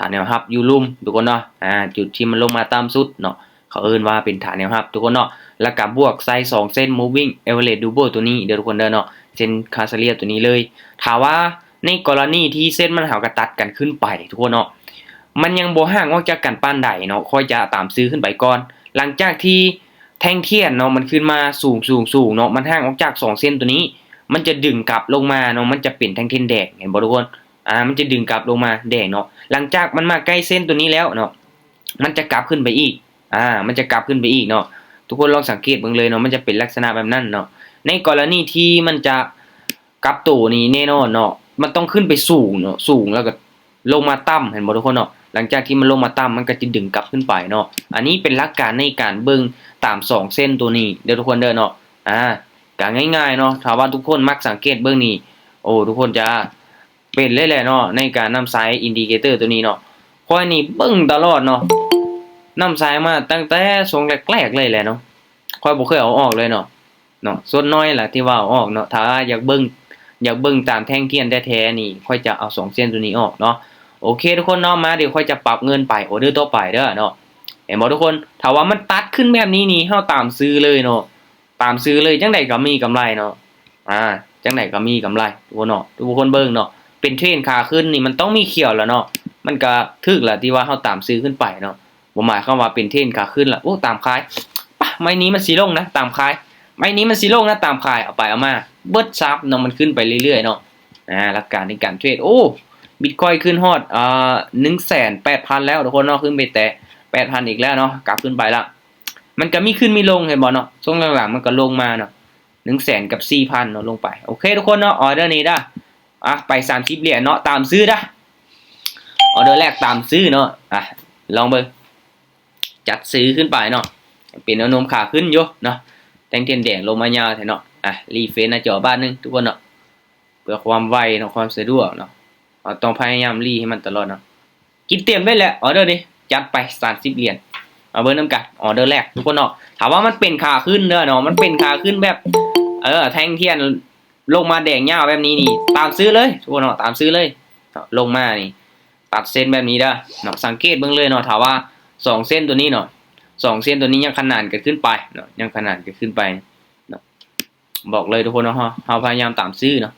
ຖານແນວຮັບຢູ່ລຸ່ມທຸກຄົນເນາະ ອ່າ ຈຸດທີ່ມັນລົງມາຕ່ຳສຸດເນາະ ເຂົາເອີ້ນວ່າເປັນຖານແນວຮັບທຸກຄົນເນາະ ແລ້ວກະບວກໃສ່ສອງເສັ້ນ moving average double ຕົວນີ້ເດີທຸກຄົນເດີເນາະ ເສັ້ນຄ່າສະເລ່ຍຕົວນີ້ເລີຍ. ຖ້າວ່າໃນກໍລະນີທີ່ເສັ້ນມັນຫາກະຕັດກັນຂຶ້ນໄປທຸກຄົນເນາະ ມັນຍັງບໍ່ຫ່າງອອກຈາກກັນປານໃດເນາະ ຂ້ອຍຈະຕາມຊື້ຂຶ້ນໄປກ່ອນ. ຫຼັງຈາກທີ່ແທ່ງທຽນເນາະ ມັນຂຶ້ນມາສູງໆໆເນາະ ມັນຫ່າງອອກຈາກສອງເສັ້ນຕົວນີ້ ມັນຈະດຶງກັບລົງມາເນາະ ມັນຈະເປັນແທ່ງທຽນແດງ ເຫັນບໍ່ທຸກຄົນ? ອ່າ ມັນຈະດຶງກັບລົງມາແດງເນາະ. ຫຼັງຈາກມັນມາໃກ້ເສັ້ນຕົວນີ້ແລ້ວເນາະ ມັນຈະກັບຂຶ້ນໄປອີກ ອ່າ ມັນຈະກັບຂຶ້ນໄປອີກເນາະ. ທຸກຄົນລອງສັງເກດເບິ່ງເລີຍເນາະ ມັນຈະເປັນລັກສະນະແບບນັ້ນເນາະ. ໃນກໍລະນີທີ່ມັນຈະກັບໂຕນີ້ແນ່ນອນເນາະ ມັນຕ້ອງຂຶ້ນໄປສູງເນາະ ສູງແລ້ວກໍລົງມາຕ່ຳ ເຫັນບໍ່ທຸກຄົນເນາະ? ຫຼັງຈາກທີ່ມັນລົງມາຕ່ຳ ມັນກໍຈະດຶງກັບຂຶ້ນໄປເນາະ. ອັນນີ້ເປັນຫຼັກການໃນການເບິ່ງຕາມສອງເສັ້ນໂຕນີ້ເດີທຸກຄົນເດີເນາະ. ອ່າ ກໍງ່າຍໆເນາະ ຖ້າວ່າທຸກຄົນມັກສັງເກດເບິ່ງນີ້ ໂອ້ ທຸກຄົນຈະ ເປັນເລີຍແຫຼະເນາະ ໃນການນຳໃຊ້ indicator ຕົວນີ້ເນາະ. ຂ້ອຍນີ້ເບິ່ງຕະຫຼອດເນາະ ນຳໃຊ້ມາຕັ້ງແຕ່ຊ່ວງແລກໆເລີຍແຫຼະເນາະ ຂ້ອຍບໍ່ເຄີຍເອົາອອກເລີຍເນາະ ເນາະ ສ່ວນໜ້ອຍລະທີ່ວ່າເອົາອອກເນາະ. ຖ້າຢາກເບິ່ງ ຢາກເບິ່ງຕາມແທ່ງທຽນແທ້ໆນີ້ ຂ້ອຍຈະເອົາສອງເສັ້ນຕົວນີ້ອອກເນາະ. ໂອເຄທຸກຄົນເນາະ ມາດຽວຂ້ອຍຈະປັບເງິນໄປ ອໍເດີຕໍ່ໄປເດີເນາະ. ເຫັນບໍ່ທຸກຄົນ? ຖ້າວ່າມັນຕັດຂຶ້ນແບບນີ້ນີ້ ເຮົາຕາມຊື້ເລີຍເນາະ ຕາມຊື້ເລີຍ ຈັ່ງໃດກໍມີກຳໄລເນາະ. ອ່າ ຈັ່ງໃດກໍມີກຳໄລທຸກຄົນເນາະ ທຸກຄົນເບິ່ງເນາະ. ເປັນເທຣນຂາຂຶ້ນນີ້ມັນຕ້ອງມີຂຽວແຫຼະເນາະ ມັນກໍຖືກລະທີ່ວ່າເຮົາຕາມຊື້ຂຶ້ນໄປເນາະ. ບໍ່ໝາຍຄວາມວ່າເປັນເທຣນຂາຂຶ້ນລະ ໂອ້ ຕາມຂາຍ ປະ ໄມ້ນີ້ມັນຊິລົງນະ ຕາມຂາຍ ໄມ້ນີ້ມັນຊິລົງນະ ຕາມຂາຍ ເອົາໄປເອົາມາເບິດຊັບເນາະ ມັນຂຶ້ນໄປເລື້ອຍໆເນາະ. ອ່າ ຫຼັກການໃນການເທຣດ ໂອ້ ບິດຄອຍຂຶ້ນຮອດ ອ່າ ໜຶ່ງແສນແປດພັນແລ້ວທຸກຄົນເນາະ ຂຶ້ນໄປແຕະແປດພັນອີກແລ້ວເນາະ ກັບຂຶ້ນໄປລະ. ມັນກໍມີຂຶ້ນມີລົງ ເຫັນບໍ່ເນາະ ຊ່ວງຫຼັງໆມັນກໍລົງມາເນາະ ໜຶ່ງແສນກັບສີ່ພັນເນາະ ລົງໄປ. ໂອເຄທຸກຄົນເນາະ ອໍເດີນີ້ເດີ ອ່ະ ໄປສາມສິບຫຼຽນເນາະ ຕາມຊື້ເດີ ອໍເດີແລກຕາມຊື້ເນາະ. ອ່ະ ລອງເບິ່ງ ຈັດຊື້ຂຶ້ນໄປເນາະ ເປັນແນວໂນ້ມຂາຂຶ້ນຢູ່ເນາະ. ແທ່ງທຽນແດງລົງມາຍາວແທ້ເນາະ. ອ່ະ ຣີເຟຣຊໜ້າຈໍບາດໜຶ່ງທຸກຄົນເນາະ ເພື່ອຄວາມໄວເນາະ ຄວາມສະດວກເນາະ. ເຮົາຕ້ອງພະຍາຍາມຣີໃຫ້ມັນຕະຫຼອດເນາະ. ກິນເຕັມໄດ້ແຫຼະ ອໍເດີນີ້ ຈັດໄປສາມສິບຫຼຽນ. ມາເບິ່ງນຳກັນ ອໍເດີແລກທຸກຄົນເນາະ. ຖ້າວ່າມັນເປັນຂາຂຶ້ນເດີເນາະ ມັນເປັນຂາຂຶ້ນແບບ ເອີ ແທ່ງທຽນລົງມາແດງຍາວແບບນີ້ນີ້ ຕາມຊື້ເລີຍທຸກຄົນເນາະ ຕາມຊື້ເລີຍ. ລົງມານີ້ ຕັດເສັ້ນແບບນີ້ເດີເນາະ ສັງເກດເບິ່ງເລີຍເນາະ. ຖ້າວ່າສອງເສັ້ນຕົວນີ້ເນາະ ສອງເສັ້ນຕົວນີ້ຍັງຂະໜານກັນຂຶ້ນໄປເນາະ ຍັງຂະໜານກັນຂຶ້ນໄປເນາະ. ບອກເລີຍທຸກຄົນເນາະ ເຮົາ ເຮົາພະຍາຍາມຕາມຊື້ເນາະ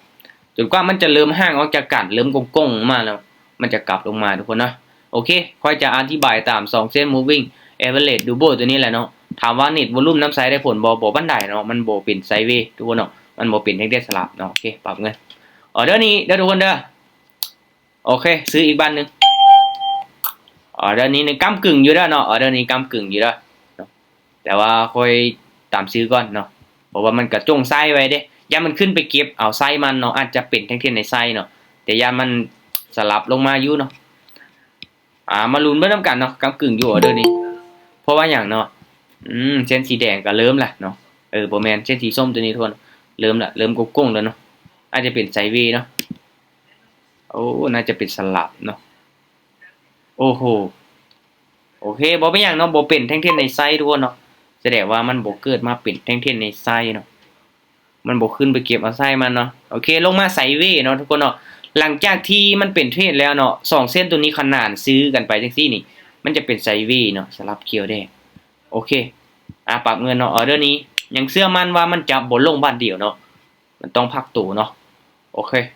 ຈົນກວ່າມັນຈະເລີ່ມຫ່າງອອກຈາກກັນ ເລີ່ມໂກ່ງໆມາແລ້ວ ມັນຈະກັບລົງມາທຸກຄົນເນາະ. ໂອເຄ ຂ້ອຍຈະອະທິບາຍຕາມສອງເສັ້ນ moving average double ຕົວນີ້ແຫຼະເນາະ. ຖາມວ່າເນັດວອລຸມນຳໃຊ້ໄດ້ຜົນບໍ່? ບໍ່ປານໃດເນາະ ມັນບໍ່ເປັນໄຊເວທຸກຄົນເນາະ ມັນບໍ່ເປັນແທ່ງທຽນສະຫຼັບເນາະ. ໂອເຄ ປັບເງິນ ອໍເດີນີ້ເດີທຸກຄົນເດີ. ໂອເຄ ຊື້ອີກບາດໜຶ່ງ ອໍເດີນີ້ ນີ້ກ້ຳກຶ່ງຢູ່ເດີເນາະ ອໍເດີນີ້ກ້ຳກຶ່ງຢູ່ເດີ. ແຕ່ວ່າຂ້ອຍຕາມຊື້ກ່ອນເນາະ ເພາະວ່າມັນກະຈົ່ງໄຊໄວ້ເດ້ ຢ້ານມັນຂຶ້ນໄປເກັບເອົາໄຊມັນເນາະ ອາດຈະເປັນແທ່ງທຽນໃນໄຊເນາະ ແຕ່ຢ້ານມັນສະຫຼັບລົງມາຢູ່ເນາະ. ອ່າ ມາລຸ້ນເບິ່ງນຳກັນເນາະ ກ້ຳກຶ່ງຢູ່ອໍເດີນີ້ ເພາະວ່າຫຍັງເນາະ? ອືມ ເສັ້ນສີແດງກະເລີ່ມລະເນາະ ເອີ ບໍ່ແມ່ນ ເສັ້ນສີສົ້ມຕົວນີ້ທຸກຄົນ ເລີ່ມລະ ເລີ່ມໂກ່ງໆແລ້ວເນາະ ອາດຈະເປັນໄຊເວເນາະ. ໂອ້ ໜ້າຈະເປັນສະຫຼັບເນາະ. ໂອ້ໂຫ ໂອເຄ ບໍ່ເປັນຫຍັງເນາະ ບໍ່ເປັນແທ່ງທຽນໃນໄຊທຸກຄົນເນາະ ສະແດງວ່າມັນບໍ່ເກີດມາເປັນແທ່ງທຽນໃນໄຊເນາະ ມັນບໍ່ຂຶ້ນໄປເກັບເອົາໄຊມັນເນາະ. ໂອເຄ ລົງມາໄຊເວເນາະທຸກຄົນເນາະ. ຫຼັງຈາກທີ່ມັນເປັນເທຣນແລ້ວເນາະ ສອງເສັ້ນໂຕນີ້ຂະໜານຊື້ກັນໄປຈັ່ງຊີ້ນີ້ ມັນຈະເປັນໄຊເວເນາະ ສະຫຼັບຂຽວແດງ. ໂອເຄ ອ່າ ປັບເງິນເນາະ ອອເດີນີ້ ຍັງເຊື່ອໝັ້ນວ່າມັນຈະບໍ່ລົງບາດດຽວເນາະ ມັນຕ້ອງພັກໂຕເນາະ. ໂອເຄ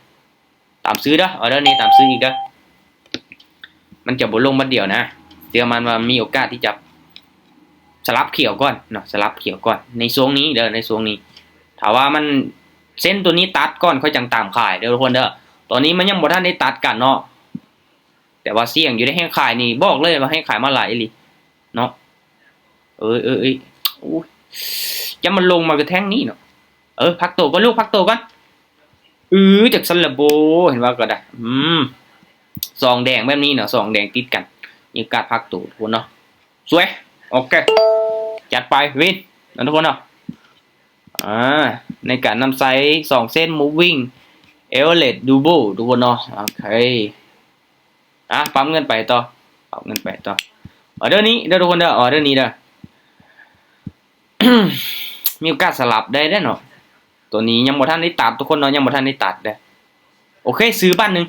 ຕາມຊື້ເດີ ອອເດີນີ້ຕາມຊື້ອີກເດີ ມັນຈະບໍ່ລົງບາດດຽວນະ ເຊື່ອໝັ້ນວ່າມີໂອກາດທີ່ຈະສະຫຼັບຂຽວກ່ອນເນາະ ສະຫຼັບຂຽວກ່ອນໃນຊ່ວງນີ້ເດີ ໃນຊ່ວງນີ້. ຖ້າວ່າມັນ ເສັ້ນໂຕນີ້ຕັດກ່ອນ ຂ້ອຍຈັ່ງຕາມຂາຍເດີທຸກຄົນເດີ. ຕອນນີ້ມັນຍັງບໍ່ທັນໄດ້ຕັດກັນເນາະ ແຕ່ວ່າສ່ຽງຢູ່ເດ້ ແຮງຂາຍນີ້ບອກເລີຍວ່າແຮງຂາຍມາຫຼາຍອີ່ຫຼີເນາະ. ເອີຍ ເອີຍ ເອີຍ ໂອ້ຍ ຢ້ານມັນລົງມາຄືແທ່ງນີ້ເນາະ. ເອີ ພັກໂຕກ່ອນລູກ ພັກໂຕກ່ອນ. ອື ຈັກຊັ້ນລະໂບ ເຫັນວ່າກໍໄດ້ ອືມ ສອງແດງແບບນີ້ເນາະ ສອງແດງຕິດກັນ ມີໂອກາດພັກໂຕທຸກຄົນເນາະ. ສວຍ ໂອເຄ ຈັດໄປວິນເນາະທຸກຄົນເນາະ. ອ່າ ໃນການນຳໃຊ້ສອງເສັ້ນ moving average double ທຸກຄົນເນາະ. ໂອເຄ ອ່ະ ປັບເງິນໄປຕໍ່ ປັບເງິນໄປຕໍ່. ອອເດີນີ້ເດີທຸກຄົນເດີ ອອເດີນີ້ເດີ ມີໂອກາດສະຫຼັບໄດ້ເດ້ເນາະ. ໂຕນີ້ຍັງບໍ່ທັນໄດ້ຕັດທຸກຄົນເນາະ ຍັງບໍ່ທັນໄດ້ຕັດເດ້. ໂອເຄ ຊື້ບາດໜຶ່ງ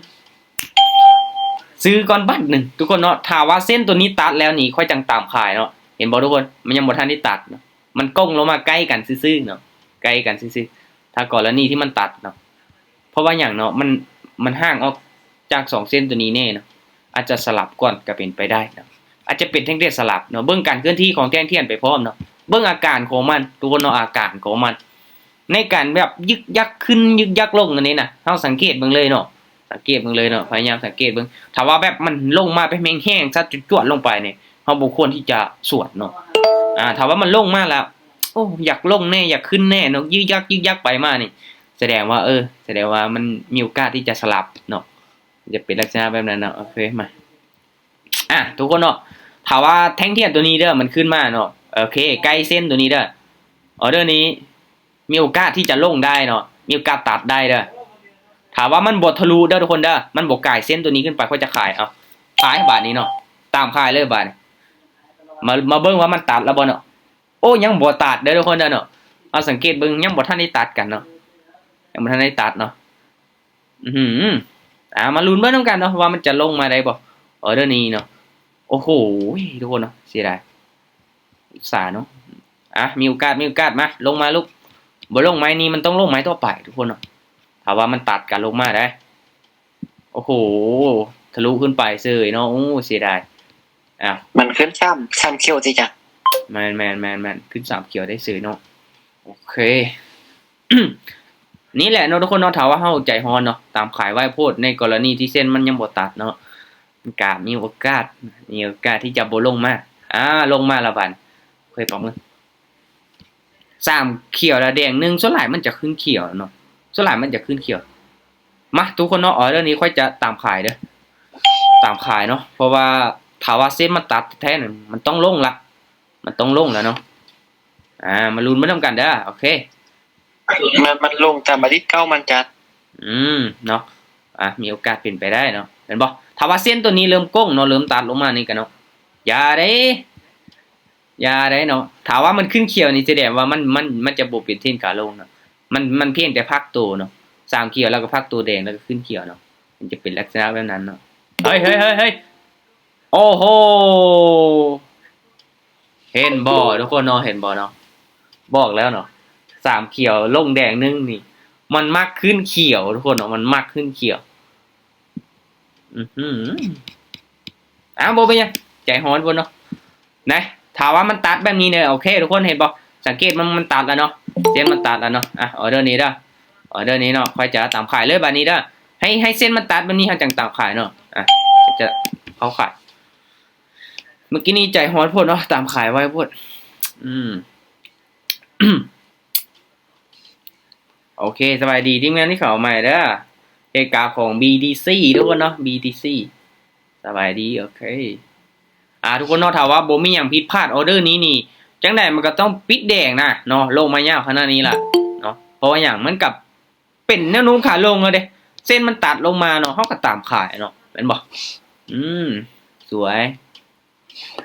ຊື້ກ່ອນບາດໜຶ່ງ ທຸກຄົນເນາະ. ຖ້າວ່າເສັ້ນໂຕນີ້ຕັດແລ້ວນີ້ ຂ້ອຍຈັ່ງຕາມຂາຍເນາະ. ເຫັນບໍ່ທຸກຄົນ? ມັນຍັງບໍ່ທັນໄດ້ຕັດເນາະ, ມັນກົງລົງມາໃກ້ກັນຊື່ໆເນາະ, ໃກ້ກັນຊື່ໆ. ຖ້າກໍລະນີທີ່ມັນຕັດເນາະ, ເພາະວ່າຫຍັງເນາະ? ມັນ ມັນຫ່າງອອກຈາກສອງເສັ້ນໂຕນີ້ແນ່ເນາະ, ອາດຈະສະຫຼັບກ່ອນກໍເປັນໄປໄດ້ເນາະ, ອາດຈະເປັນແທ່ງທຽນສະຫຼັບເນາະ. ເບິ່ງການເຄື່ອນທີ່ຂອງແທ່ງທຽນໄປພ້ອມເນາະ, ເບິ່ງອາການຂອງມັນ ທຸກຄົນເນາະ, ອາການຂອງມັນ ໃນການແບບຍຶກຍັກຂຶ້ນຍຶກຍັກລົງອັນນີ້ນະ, ເຮົາສັງເກດເບິ່ງເລີຍເນາະ, ສັງເກດເບິ່ງເລີຍເນາະ, ພະຍາຍາມສັງເກດເບິ່ງ. ຖ້າວ່າແບບມັນລົງມາແບບແຮງໆ ຊັດຈວດໆລົງໄປນີ້ ເຮົາບໍ່ຄວນທີ່ຈະສວນເນາະ. ອາ ຖ້າວ່າມັນລົງມາແລ້ວ ໂອ້ ຢາກລົງແດ່ ຢາກຂຶ້ນແດ່ເນາະ, ຍຶກຍັກຍຶກຍັກໄປມານີ້ ສະແດງວ່າ ເອີ ສະແດງວ່າມັນມີໂອກາດທີ່ຈະສະຫຼັບເນາະ, ຈະເປັນລັກສະນະແບບນັ້ນເນາະ. ໂອເຄ ມາ ອາ ທຸກຄົນເນາະ, ຖ້າວ່າແທ່ງທຽນໂຕນີ້ເດີ ມັນຂຶ້ນມາເນາະ, ໂອເຄ ໃກ້ເສັ້ນໂຕນີ້ເດີ, ອໍເດີນີ້ມີໂອກາດທີ່ຈະລົງໄດ້ເນາະ, ມີໂອກາດຕັດໄດ້ເດີ. ຖ້າວ່າມັນບໍ່ທະລຸເດີທຸກຄົນເດີ, ມັນບໍ່ກາຍເສັ້ນໂຕນີ້ຂຶ້ນໄປ ຂ້ອຍຈະຂາຍ. ເອົາ ຂາຍບາດນີ້ເນາະ, ຕາມຂາຍເລີຍບາດນີ້. ມາ ມາເບິ່ງວ່າມັນຕັດແລ້ວບໍ່ເນາະ. ໂອ້ ຍັງບໍ່ຕັດເດີທຸກຄົນເດີເນາະ, ເຮົາສັງເກດເບິ່ງ ຍັງບໍ່ທັນໄດ້ຕັດກັນເນາະ, ຍັງບໍ່ທັນໄດ້ຕັດເນາະ. ອື ອາ ມາລຸ້ນເບິ່ງນຳກັນເນາະ ວ່າມັນຈະລົງມາໄດ້ບໍ່ ອໍເດີນີ້ເນາະ. ໂອ້ໂຫ ທຸກຄົນເນາະ, ເສຍດາຍ ອຸດສາເນາະ. ອາ ມີໂອກາດ ມີໂອກາດ, ມາ ລົງມາລູກ, ບໍ່ລົງໄມ້ນີ້ ມັນຕ້ອງລົງໄມ້ຕໍ່ໄປທຸກຄົນເນາະ, ຖ້າວ່າມັນຕັດກັນລົງມາໄດ້. ໂອ້ໂຫ ທະລຸຂຶ້ນໄປເສີຍເນາະ, ໂອ້ ເສຍດາຍ. ອ້າວ ມັນຂຶ້ນສາມ ສາມຂຽວຕິຈະ. ແມ່ນໆໆໆ ຂຶ້ນສາມຂຽວໄດ້ເສີຍເນາະ. ໂອເຄ ນີ້ແຫຼະເນາະທຸກຄົນເນາະ, ຖ້າວ່າເຮົາໃຈຮ້ອນເນາະ ຕາມຂາຍໄວໂພດ ໃນກໍລະນີທີ່ເສັ້ນມັນຍັງບໍ່ຕັດເນາະ, ມັນກະມີໂອກາດ ມີໂອກາດທີ່ຈະບໍ່ລົງມາ. ອາ ລົງມາລະບາດ, ໂອເຄ ປະເມີນ ສາມຂຽວແລະແດງໜຶ່ງ ສ່ວນຫຼາຍມັນຈະຂຶ້ນຂຽວເນາະ, ສ່ວນຫຼາຍມັນຈະຂຶ້ນຂຽວ. ມາ ທຸກຄົນເນາະ, ອໍເດີນີ້ຂ້ອຍຈະຕາມຂາຍເດີ, ຕາມຂາຍເນາະ, ເພາະວ່າຖ້າວ່າເສັ້ນມັນຕັດແທ້ໆ ມັນຕ້ອງລົງລະ, ມັນຕ້ອງລົງລະເນາະ. ອາ ມາລຸ້ນໄປນຳກັນເດີ. ໂອເຄ ມັນ ມັນລົງຕາມອະດີດເກົ່າມັນຈັດ. ອືມ ເນາະ, ອາ ມີໂອກາດເປັນໄປໄດ້ເນາະ, ແມ່ນບໍ່? ຖ້າວ່າເສັ້ນໂຕນີ້ເລີ່ມໂກງເນາະ, ເລີ່ມຕັດລົງມານີ້ກະເນາະ, ຢ່າເດ້ ຢ່າໄດ້ເນາະ. ຖ້າວ່າມັນຂຶ້ນຂຽວນີ້ ສະແດງວ່າມັນ ມັນ ມັນຈະບໍ່ເປັນເທຣນຂາລົງເນາະ, ມັນ ມັນພຽງແຕ່ພັກໂຕເນາະ, ສາມຂຽວແລ້ວກໍພັກໂຕແດງ ແລ້ວກໍຂຶ້ນຂຽວເນາະ, ມັນຈະເປັນລັກສະນະແບບນັ້ນເນາະ. ເຮີ້ຍ ເຮີ້ຍ ເຮີ້ຍ ເຮີ້ຍ ໂອ້ໂຫ ເຫັນບໍ່ທຸກຄົນເນາະ, ເຫັນບໍ່ເນາະ, ບອກແລ້ວເນາະ, ສາມຂຽວລົງແດງໜຶ່ງນີ້ ມັນມັກຂຶ້ນຂຽວທຸກຄົນເນາະ, ມັນມັກຂຶ້ນຂຽວ. ອື ອື ອ້າວ ບໍ່ເປັນຫຍັງ ໃຈຮ້ອນພຸ້ນເນາະ. ນະ ຖ້າວ່າມັນຕັດແບບນີ້ເດີ ໂອເຄ ທຸກຄົນເຫັນບໍ່? ສັງເກດມັນ ມັນຕັດແລ້ວເນາະ, ເສັ້ນມັນຕັດແລ້ວເນາະ. ອະ ອໍເດີນີ້ເດີ ອໍເດີນີ້ເນາະ, ຂ້ອຍຈະຕາມຂາຍເລີຍບາດນີ້ເດີ. ໃຫ້ ໃຫ້ເສັ້ນມັນຕັດແບບນີ້ ເຮົາຈັ່ງຕາມຂາຍເນາະ. ອະ ຈະເຂົ້າຂາຍ. ເມື່ອກີ້ນີ້ໃຈຮ້ອນໂພດເນາະ, ຕາມຂາຍໄວໂພດ. ອືມ ໂອເຄ ສະບາຍດີທີມງານທີ່ເຂົ້າມາໃໝ່ເດີ, ເຮັດກາຂອງ ບີ ທີ ຊີ ທຸກຄົນເນາະ, ບີ ທີ ຊີ ສະບາຍດີ. ໂອເຄ ອາ ທຸກຄົນເນາະ, ຖ້າວ່າບໍ່ມີຫຍັງຜິດພາດ ອໍເດີນີ້ນີ້ ຈັ່ງໃດມັນກໍຕ້ອງປິດແດງນະເນາະ, ລົງມາຍາວຂະໜາດນີ້ລະເນາະ. ເພາະວ່າຫຍັງ? ມັນກໍເປັນແນວໂນ້ມຂາລົງແລ້ວເດ້, ເສັ້ນມັນຕັດລົງມາເນາະ, ເຮົາກໍຕາມຂາຍເນາະ, ແມ່ນບໍ່? ອືມ ສວຍ.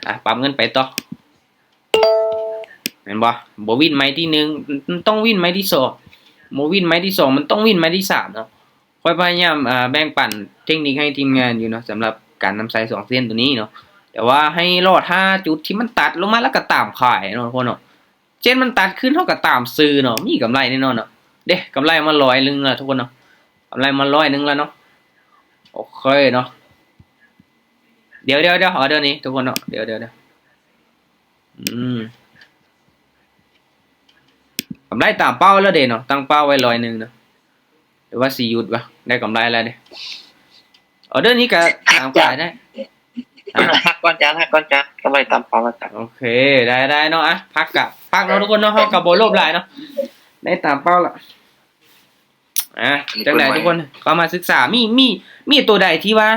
ອະ ປັບເງິນໄປຕໍ່ ແມ່ນບໍ່? ບໍ່ວິນໄມ້ທີໜຶ່ງ ມັນຕ້ອງວິນໄມ້ທີສອງ, ບໍ່ວິນໄມ້ທີສອງ ມັນຕ້ອງວິນໄມ້ທີສາມເນາະ. ຂ້ອຍພະຍາຍາມ ອາ ແບ່ງປັນເທັກນິກໃຫ້ທີມງານຢູ່ເນາະ, ສຳລັບການນຳໃຊ້ສອງເສັ້ນໂຕນີ້ເນາະ, ແຕ່ວ່າໃຫ້ລໍຖ້າຈຸດທີ່ມັນຕັດລົງມາ ແລ້ວກໍຕາມຂາຍເນາະ ທຸກຄົນເນາະ. ເຊັ່ນມັນຕັດຂຶ້ນ ເຮົາກໍຕາມຊື້ເນາະ, ມີກຳໄລແນ່ນອນເນາະ. ເດ້ ກຳໄລມາຮ້ອຍໜຶ່ງແລ້ວ ທຸກຄົນເນາະ, ກຳໄລມາຮ້ອຍໜຶ່ງແລ້ວເນາະ. ໂອເຄເນາະ, ດຽວໆໆ ອໍເດີນີ້ ທຸກຄົນເນາະ, ດຽວໆໆ. ອືມ ກຳໄລຕາມເປົ້າແລ້ວເດ້ເນາະ, ຕັ້ງເປົ້າໄວ້ຮ້ອຍໜຶ່ງເນາະ. ຫຼືວ່າຊິຢຸດວະ? ໄດ້ກຳໄລແລ້ວເດ້. ອໍເດີນີ້ກໍຕາມຂາຍໄດ້. ຮະ? ຫັກກ່ອນຈານ ຫັກກ່ອນຈານ, ກຳໄລຕາມເປົ້າແລ້ວຈ້ະ. ໂອເຄ ໄດ້ ໄດ້ເນາະ. ອະ ພັກກະພັກເນາະ ທຸກຄົນເນາະ, ເຮົາກໍບໍ່ໂລບຫຼາຍເນາະ, ໄດ້ຕາມເປົ້າແລ້ວ. ອະ ຈັ່ງໃດທຸກຄົນເຂົ້າມາສຶກສາ ມີ ມີ ມີໂຕໃດທີ່ວ່າ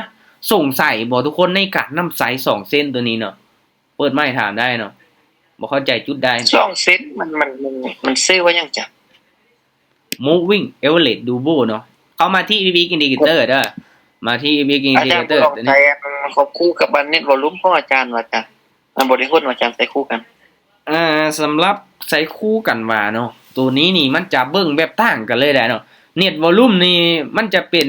ສົງໄສບໍ່ທຸກຄົນ ໃນການນຳໃຊ້ສອງເສັ້ນໂຕນີ້ເນາະ? ເປີດໄມຖາມໄດ້ເນາະ, ບໍ່ເຂົ້າໃຈຈຸດໃດ. ສອງເສັ້ນ ມັນ ມັນ ມັນ ມັນຊື່ວ່າຫຍັງຈ້ະ? Moving Average Duo ເນາະ. ເຂົ້າມາທີ່ EV Week Indicator ເດີ, ມາທີ່ EV Week Indicator ຕົວນີ້. ຄວບຄູ່ກັບ Net Volume ຂອງອາຈານວ່າຈ້ະ? ມັນບໍ່ໄດ້ຫົນວ່າຈານໃສ່ຄູ່ກັນ. ເອີ ສຳລັບໃສ່ຄູ່ກັນວ່າເນາະ, ໂຕນີ້ນີ້ມັນຈະເບິ່ງແບບຕ່າງກັນເລີຍໄດ໋ເນາະ. Net Volume ນີ້ມັນຈະເປັນ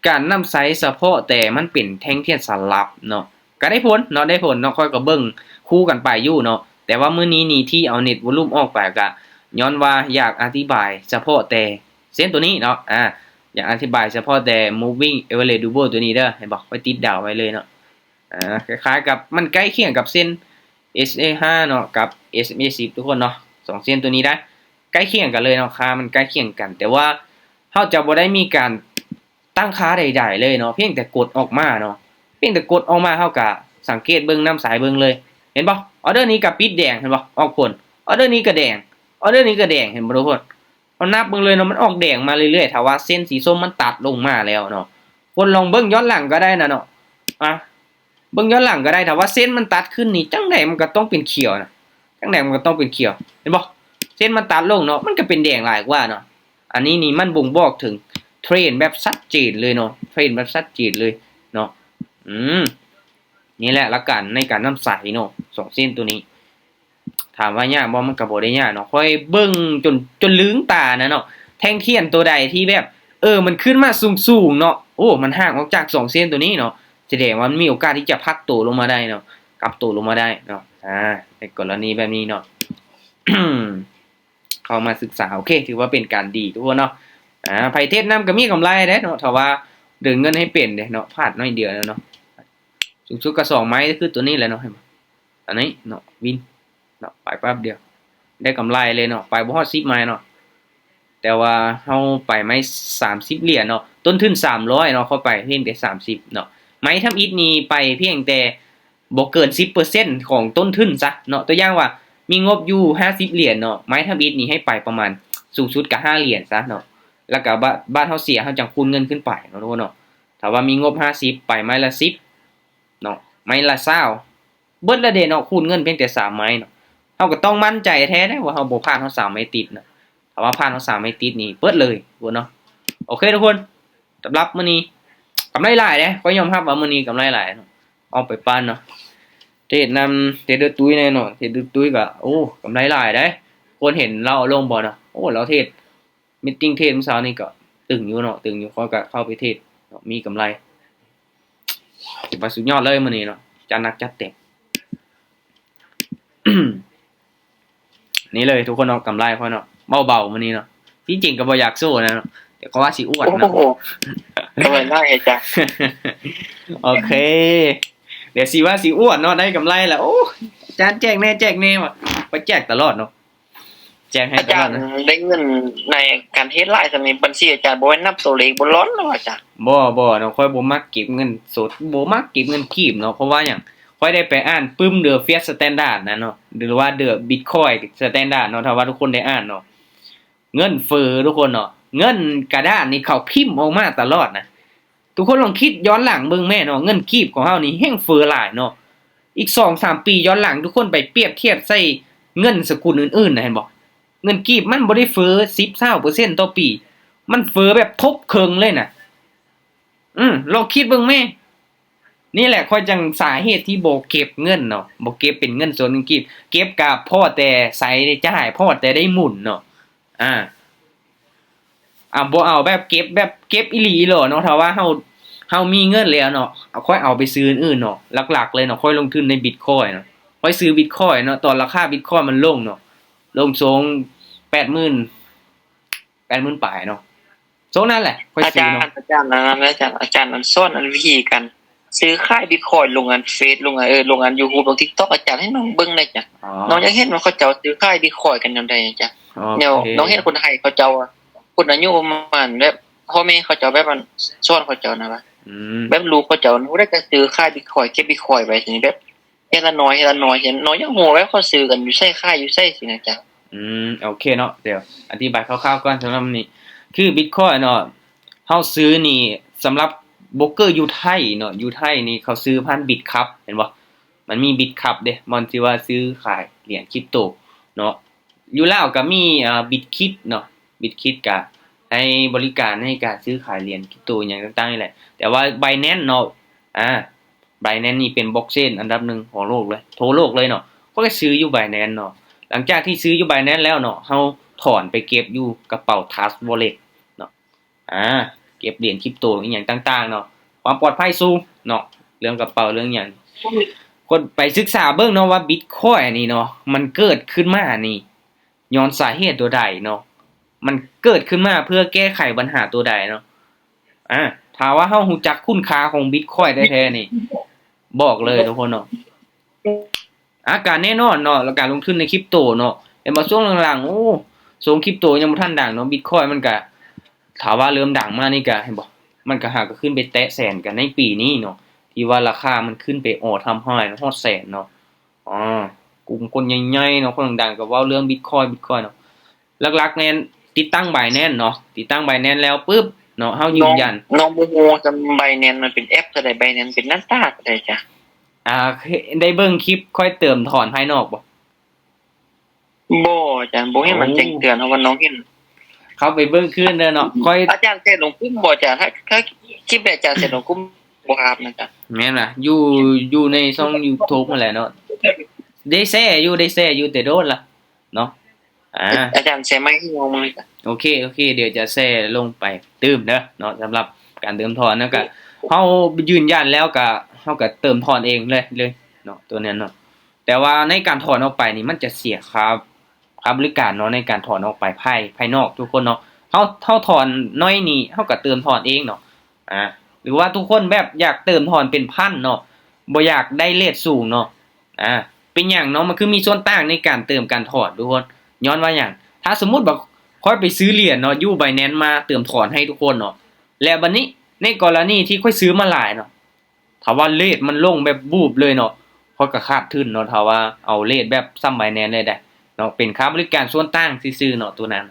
ການນຳໃຊ້ສະເພາະແຕ່ມັນເປັນແທ່ງທຽນສະຫຼັບເນາະ ກະໄດ້ຜົນເນາະ ໄດ້ຜົນເນາະ ຂ້ອຍກະເບິ່ງຄູ່ກັນໄປຢູ່ເນາະ ແຕ່ວ່າມື້ນີ້ນີ້ທີ່ເອົາເນັດວອລຸມອອກໄປກະຍ້ອນວ່າຢາກອະທິບາຍສະເພາະແຕ່ເສັ້ນໂຕນີ້ເນາະ ອາ ຢາກອະທິບາຍສະເພາະແຕ່ moving average double ໂຕນີ້ເດີ ເຫັນບໍ່ ຂ້ອຍຕິດດາວໄວ້ເລີຍເນາະ ອາ ຄ້າຍໆກັບ ມັນໃກ້ຄຽງກັບເສັ້ນ ເອສເອຫ້າເນາະ ກັບ ເອສເອັມເອສິບ ທຸກຄົນເນາະ ສອງເສັ້ນໂຕນີ້ໄດ໋ ໃກ້ຄຽງກັນເລີຍເນາະ ຄ່າມັນໃກ້ຄຽງກັນ ແຕ່ວ່າເຮົາຈະບໍ່ໄດ້ມີການ ຕັ້ງຄ່າໃດໆເລີຍເນາະ ພຽງແຕ່ກົດອອກມາເນາະ ພຽງແຕ່ກົດອອກມາ ເຮົາກະສັງເກດເບິ່ງນຳສາຍເບິ່ງເລີຍ ເຫັນບໍ່ ອໍເດີນີ້ກະປິດແດງ ເຫັນບໍ່ ອອກຜົນ ອໍເດີນີ້ກະແດງ ອໍເດີນີ້ກະແດງ ເຫັນບໍ່ທຸກຄົນ ເຮົານັບເບິ່ງເລີຍເນາະ ມັນອອກແດງມາເລື້ອຍໆ ຖ້າວ່າເສັ້ນສີສົ້ມມັນຕັດລົງມາແລ້ວເນາະ ຄົນລອງເບິ່ງຍ້ອນຫຼັງກະໄດ້ນະເນາະ ອາ ເບິ່ງຍ້ອນຫຼັງກະໄດ້ ຖ້າວ່າເສັ້ນມັນຕັດຂຶ້ນນີ້ ຈັ່ງໃດມັນກະຕ້ອງເປັນຂຽວນະ ຈັ່ງໃດມັນກະຕ້ອງເປັນຂຽວ ເຫັນບໍ່ ເສັ້ນມັນຕັດລົງເນາະ ມັນກະເປັນແດງຫຼາຍກວ່າເນາະ ອັນນີ້ນີ້ມັນບົ່ງບອກເຖິງເທຣນແບບຊັດເຈນເລີຍເນາະ ເທຣນແບບຊັດເຈນເລີຍເນາະ ອືມ ນີ້ແຫຼະຫຼັກການໃນການນຳໃຊ້ເນາະ ສອງເສັ້ນໂຕນີ້ ຖາມວ່າຍາກບໍ່ ມັນກະບໍ່ໄດ້ຍາກເນາະ ຂ້ອຍເບິ່ງຈົນ ຈົນລືມຕານະເນາະ ແທ່ງທຽນໂຕໃດທີ່ແບບ ເອີ ມັນຂຶ້ນມາສູງໆເນາະ ໂອ້ ມັນຫ່າງອອກຈາກສອງເສັ້ນໂຕນີ້ເນາະ ສະແດງວ່າມັນມີໂອກາດທີ່ຈະພັກໂຕລົງມາໄດ້ເນາະ ກັບໂຕລົງມາໄດ້ເນາະ ອາ ໃນກໍລະນີແບບນີ້ເນາະ ເຂົ້າມາສຶກສາ ໂອເຄ ຖືວ່າເປັນການດີທຸກຄົນເນາະ ອາ ໃຜເທຣດນຳກະມີກຳໄລເດ້ເນາະ ຖ້າວ່າເດີນເງິນໃຫ້ເປັນເດ້ເນາະ ພາດໜ້ອຍດຽວແລ້ວເນາະ ສູງສຸດກະສອງໄມ້ ຄືໂຕນີ້ແຫຼະເນາະ ເຫັນບໍ່ ອັນນີ້ເນາະ ວິນເນາະ ໄປແປັບດຽວ ໄດ້ກຳໄລເລີຍເນາະ ໄປບໍ່ຮອດສິບໄມ້ເນາະ ແຕ່ວ່າເຮົາໄປໄມ້ສາມສິບຫຼຽນເນາະ ຕົ້ນທຶນສາມຮ້ອຍເນາະ ເຂົ້າໄປພຽງແຕ່ສາມສິບເນາະ ໄມ້ທຳອິດນີ້ໄປພຽງແຕ່ບໍ່ເກີນສິບເປີເຊັນຂອງຕົ້ນທຶນຊະເນາະ ຕົວຢ່າງວ່າມີງົບຢູ່ຫ້າສິບຫຼຽນເນາະ ໄມ້ທຳອິດນີ້ໃຫ້ໄປປະມານສູງສຸດກະຫ້າຫຼຽນຊະເນາະ ແລ້ວກະບາດ ບາດເຮົາເສຍ ເຮົາຈັ່ງຄູນເງິນຂຶ້ນໄປເນາະ ທຸກຄົນເນາະ ຖ້າວ່າມີງົບຫ້າສິບ ໄປໄມ້ລະສິບເນາະ ໄມ້ລະຊາວ ເບິດລະເດເນາະ ຄູນເງິນພຽງແຕ່ສາມໄມ້ເນາະ ເຮົາກະຕ້ອງໝັ້ນໃຈແທ້ເດ້ວ່າເຮົາບໍ່ພາດຮອດສາມໄມ້ຕິດເນາະ ຖ້າວ່າພາດຮອດສາມໄມ້ຕິດນີ້ເບິດເລີຍພຸ້ນເນາະ ໂອເຄທຸກຄົນ ສຳລັບມື້ນີ້ກຳໄລຫຼາຍເດ້ ຂ້ອຍຍອມຮັບວ່າມື້ນີ້ກຳໄລຫຼາຍເນາະ ອອກໄປປານເນາະ ເທຣດນຳເທຣດເດີຕຸ້ຍແນ່ເນາະ ເທຣດເດີຕຸ້ຍກະ ໂອ້ ກຳໄລຫຼາຍເດ້ ຄົນເຫັນລາວເອົາລົງບໍ່ເນາະ ໂອ້ ລາວເທຣດ ເມັດຕິງເທຣດມື້ເຊົ້ານີ້ກະຕຶງຢູ່ເນາະ ຕຶງຢູ່ ຂ້ອຍກະເຂົ້າໄປເທຣດເນາະ ມີກຳໄລ ຖືວ່າສຸດຍອດເລີຍມື້ນີ້ເນາະ ຈັດໜັກຈັດເຕັມ ນີ້ເລີຍທຸກຄົນເນາະ ກຳໄລຂ້ອຍເນາະ ເບົາໆມື້ນີ້ເນາະ ທີ່ຈິງກະບໍ່ຢາກໂຊນະເນາະ ແຕ່ກະວ່າຊິອວດເນາະ ໂອ້ໂຫ ກຳໄລຫຼາຍອາຈານ ໂອເຄ ດຽວຊິວ່າຊິອວດເນາະ ໄດ້ກຳໄລລະ ໂອ້ ອາຈານແຈກແນ່ ແຈກແນ່ວ່າ ຂ້ອຍແຈກຕະຫຼອດເນາະ ແຈ້ງໃຫ້ຕະຫຼອດນະ ອາຈານໄດ້ເງິນໃນການເທຣດຫຼາຍສ່ຳນີ້ ບັນຊີອາຈານບໍ່ໄດ້ນັບໂຕເລກບໍ່ຫຼອນເນາະອາຈານ? ບໍ່ ບໍ່ເນາະ ຂ້ອຍບໍ່ມັກເກັບເງິນສົດ ບໍ່ມັກເກັບເງິນກີບເນາະ ເພາະວ່າຫຍັງ ຂ້ອຍໄດ້ໄປອ່ານປຶ້ມ The Fiat Standard ນະເນາະ ຫຼືວ່າ The Bitcoin Standard ເນາະ ຖ້າວ່າທຸກຄົນໄດ້ອ່ານເນາະ ເງິນເຟີ້ທຸກຄົນເນາະ ເງິນກະດານນີ້ເຂົາພິມອອກມາຕະຫຼອດນະ ທຸກຄົນລອງຄິດຍ້ອນຫຼັງເບິ່ງແມ້ເນາະ ເງິນກີບຂອງເຮົານີ້ແຮ່ງເຟີ້ຫຼາຍເນາະ ອີກສອງສາມປີຍ້ອນຫຼັງ ທຸກຄົນໄປປຽບທຽບໃສ່ເງິນສະກຸນອື່ນໆນະ ເຫັນບໍ່? ເງິນກີບມັນບໍ່ໄດ້ເຟີ້ສິບ ຊາວເປີເຊັນຕໍ່ປີ ມັນເຟີ້ແບບທົບເຄິ່ງເລີຍນະ ອື ລອງຄິດເບິ່ງແມ້ ນີ້ແຫຼະຂ້ອຍຈັ່ງສາເຫດທີ່ບໍ່ເກັບເງິນເນາະ ບໍ່ເກັບເປັນເງິນສົດເງິນກີບ ເກັບກະພໍແຕ່ໃຊ້ໄດ້ຈ່າຍ ພໍແຕ່ໄດ້ໝູນເນາະ ອາ ອາ ບໍ່ເອົາແບບເກັບ ແບບເກັບອີ່ຫຼີອີ່ຫຼໍເນາະ ຖ້າວ່າເຮົາ ເຮົາມີເງິນແລ້ວເນາະ ຂ້ອຍເອົາໄປຊື້ອື່ນໆເນາະ ຫຼັກໆເລີຍເນາະ ຂ້ອຍລົງທຶນໃນບິດຄອຍເນາະ ຂ້ອຍຊື້ບິດຄອຍເນາະ ຕອນລາຄາບິດຄອຍມັນລົງເນາະ ລົງຊ່ວງແປດໝື່ນ ແປດໝື່ນປາຍເນາະ ຊ່ວງນັ້ນແຫຼະຂ້ອຍຊື້ເນາະ ອາຈານ ອາຈານ ອັນນັ້ນ ອາຈານ ອາຈານ ອັນ ສອນ ອັນ ວິທີການ ຊື້ຂາຍບິດຄອຍ ລົງອັນເຟສ ລົງອັນ ເອີ ລົງອັນຢູທູບ ລົງຕິກຕັອກ ອາຈານໃຫ້ນ້ອງເບິ່ງແດ່ຈ້ະ ອໍ ນ້ອງຢາກເຫັນວ່າເຂົາເຈົ້າຊື້ຂາຍບິດຄອຍກັນແນວໃດຈ້ະ ໂອເຄ ແນວ ນ້ອງເຫັນຄົນໄທເຂົາເຈົ້າ ຄົນອາຍຸປະມານແບບພໍ່ແມ່ເຂົາເຈົ້າ ແບບອັນ ສອນເຂົາເຈົ້ານະວ່າ ອືມ ແບບລູກເຂົາເຈົ້າ ຜູ້ໃດກະຊື້ຂາຍບິດຄອຍ ເກັບບິດຄອຍໄວ້ ແບບ ເຮັດລະໜ້ອຍ ເຮັດລະໜ້ອຍ ເຮັດ ນ້ອງຢາກຮູ້ວ່າເຂົາຊື້ກັນຢູ່ໃສ ຂາຍຢູ່ໃສ ຊີ້ນະຈ້ະ ອືມ ໂອເຄເນາະ ດຽວອະທິບາຍຄ່າວໆກ່ອນ ສຳລັບນີ້ ຄືບິດຄອຍເນາະ ເຮົາຊື້ນີ້ ສຳລັບໂບຣກເກີຢູ່ໄທເນາະ ຢູ່ໄທນີ້ເຂົາຊື້ຜ່ານບິດຄັບ ເຫັນບໍ່? ມັນມີບິດຄັບເດ້ ບ່ອນທີ່ວ່າຊື້ຂາຍຫຼຽນຄຣິບໂຕເນາະ ຢູ່ລາວກະມີ ອາ ບິດຄິດເນາະ ບິດຄິດກະໃຫ້ບໍລິການໃນການຊື້ຂາຍຫຼຽນຄຣິບໂຕຫຍັງຕ່າງໆນີ້ແຫຼະ ແຕ່ວ່າໄບແນນເນາະ ອາ ໄບແນນນີ້ເປັນບລັອກເຊນອັນດັບໜຶ່ງຂອງໂລກເລີຍ ທົ່ວໂລກເລີຍເນາະ ຂ້ອຍກະຊື້ຢູ່ໄບແນນເນາະ ຫຼັງຈາກທີ່ຊື້ຢູ່ໄບແນນແລ້ວເນາະ ເຮົາຖອນໄປເກັບຢູ່ກະເປົາທຣັສວໍເລັດເນາະ ອາ ເກັບຫຼຽນຄຣິບໂຕອີ່ຫຍັງຕ່າງໆເນາະ ຄວາມປອດໄພສູງເນາະ ເລື່ອງກະເປົາເລື່ອງຫຍັງ. ຄົນໄປສຶກສາເບິ່ງເນາະວ່າບິດຄອຍນີ້ເນາະ ມັນເກີດຂຶ້ນມານີ້ຍ້ອນສາເຫດຕົວໃດເນາະ ມັນເກີດຂຶ້ນມາເພື່ອແກ້ໄຂບັນຫາຕົວໃດເນາະ. ອາ ຖ້າວ່າເຮົາຮູ້ຈັກຄຸນຄ່າຂອງບິດຄອຍແທ້ໆນີ້ ບອກເລີຍທຸກຄົນເນາະ ອາ ການແນ່ນອນເນາະ ແລ້ວການລົງທຶນໃນຄຣິບໂຕເນາະ ເຫັນບໍ່ ຊ່ວງຫຼັງໆ ໂອ້ ຊ່ວງຄຣິບໂຕຍັງບໍ່ທັນດັງເນາະ ບິດຄອຍມັນກະ ຖ້າວ່າເລີ່ມດັງມານີ້ກະ ເຫັນບໍ່ ມັນກະຫາກະຂຶ້ນໄປແຕະແສນກັນໃນປີນີ້ເນາະ ທີ່ວ່າລາຄາມັນຂຶ້ນໄປ all time high ຮອດແສນເນາະ. ອາ ກຸ່ມຄົນໃຫຍ່ໆເນາະ ຄົນດັງໆກະເວົ້າເລື່ອງບິດຄອຍ ບິດຄອຍເນາະ. ຫຼັກໆແມ່ນຕິດຕັ້ງ Binance ເນາະ ຕິດຕັ້ງ Binance ແລ້ວປຶບເນາະ ເຮົາຢືນຢັນ. ນ້ອງ ນ້ອງບໍ່ຮູ້ວ່າ Binance ມັນເປັນແອັບເທົ່າໃດ Binance ເປັນໜ້າຕາເທົ່າໃດຈ້ະ? ອາ ໄດ້ເບິ່ງຄລິບຂ້ອຍເຕີມຖອນພາຍນອກບໍ່? ບໍ່ອາຈານ ບໍ່ເຫັນມັນແຈ້ງເຕືອນ ເພາະວ່ານ້ອງເຫັນ ເຂົ້າໄປເບິ່ງຄືນເດີເນາະ ຂ້ອຍ ອາຈານແຊລົງກຸ່ມບໍ່ອາຈານ? ຖ້າ ຖ້າຄລິບໃດອາຈານແຊລົງກຸ່ມບໍ່ຮັບນະຈະ ແມ່ນລະ ຢູ່ ຢູ່ໃນຊ່ອງ YouTube ຫັ້ນແຫຼະເນາະ ໄດ້ແຊຢູ່ ໄດ້ແຊຢູ່ແຕ່ໂດນລະເນາະ. ອາ ອາຈານແຊໃໝ່ໃຫ້ນ້ອງເບິ່ງເລີຍ. ໂອເຄ ໂອເຄ ດຽວຈະແຊລົງໄປຕື່ມເດີເນາະ ສຳລັບການເຕີມຖອນ ແລ້ວກະເຮົາຢືນຢັນແລ້ວກະ ເຮົາກະເຕີມຖອນເອງເລີຍ ເລີຍເນາະ ໂຕນັ້ນເນາະ. ແຕ່ວ່າໃນການຖອນອອກໄປນີ້ ມັນຈະເສຍຄ່າ ຄ່າບໍລິການເນາະ ໃນການຖອນອອກໄປພາຍ ພາຍນອກທຸກຄົນເນາະ. ເຮົາ ເຮົາຖອນໜ້ອຍນີ້ ເຮົາກະເຕີມຖອນເອງເນາະ ອາ ຫຼືວ່າທຸກຄົນແບບຢາກເຕີມຖອນເປັນພັນເນາະ ບໍ່ຢາກໄດ້ເຣດສູງເນາະ. ອາ ເປັນຫຍັງເນາະ ມັນຄືມີສ່ວນຕ່າງໃນການເຕີມການຖອນທຸກຄົນ ຍ້ອນວ່າຫຍັງ? ຖ້າສົມມຸດວ່າຂ້ອຍໄປຊື້ຫຼຽນເນາະ ຢູ່ Binance ມາເຕີມຖອນໃຫ້ທຸກຄົນເນາະ ແລ້ວບາດນີ້ໃນກໍລະນີທີ່ຂ້ອຍຊື້ມາຫຼາຍເນາະ ຖ້າວ່າເຣດມັນລົງແບບບູບເລີຍເນາະ ຂ້ອຍກະຂາດທຶນເນາະ ຖ້າວ່າເອົາເຣດແບບສ່ຳ Binance ເລີຍໄດ໋ເນາະ ເປັນຄ່າບໍລິການສ່ວນຕ່າງຊື່ໆເນາະ ໂຕນັ້ນ.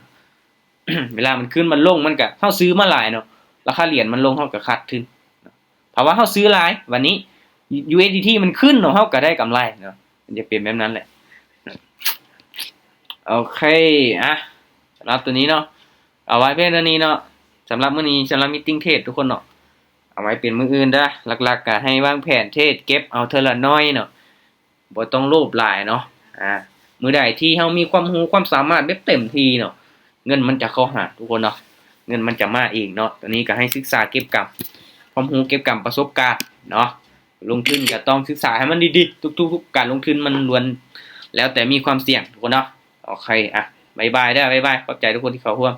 ເວລາມັນຂຶ້ນມັນລົງ ມັນກະ ເຮົາຊື້ມາຫຼາຍເນາະ ລາຄາຫຼຽນມັນລົງ ເຮົາກະຂາດທຶນ. ຖ້າວ່າເຮົາຊື້ຫຼາຍ ບາດນີ້ USDT ມັນຂຶ້ນເນາະ ເຮົາກະໄດ້ກຳໄລເນາະ ມັນຈະເປັນແບບນັ້ນແຫຼະ. ໂອເຄ ອາ ສຳລັບໂຕນີ້ເນາະ ເອົາໄວ້ພຽງເທົ່ານີ້ເນາະ ສຳລັບມື້ນີ້ ສຳລັບ Meeting Trade ທຸກຄົນເນາະ. ເອົາໄວ້ເປັນມື້ອື່ນເດີ ຫຼັກໆກະໃຫ້ວາງແຜນເທຣດ ເກັບເອົາເທື່ອລະໜ້ອຍເນາະ ບໍ່ຕ້ອງໂລບຫຼາຍເນາະ. ອາ ມື້ໃດທີ່ເຮົາມີຄວາມຮູ້ຄວາມສາມາດແບບເຕັມທີ່ເນາະ ເງິນມັນຈະເຂົ້າຫາທຸກຄົນເນາະ ເງິນມັນຈະມາເອງເນາະ. ໂຕນີ້ກະໃຫ້ສຶກສາເກັບກຳຄວາມຮູ້ ເກັບກຳປະສົບການເນາະ. ລົງທຶນກະຕ້ອງສຶກສາໃຫ້ມັນດີໆ ທຸກໆການລົງທຶນມັນລ້ວນແລ້ວແຕ່ມີຄວາມສ່ຽງທຸກຄົນເນາະ. ໂອເຄ ອາ ບາຍບາຍເດີ ບາຍບາຍ ຂອບໃຈທຸກຄົນທີ່ເຂົ້າຮ່ວມ.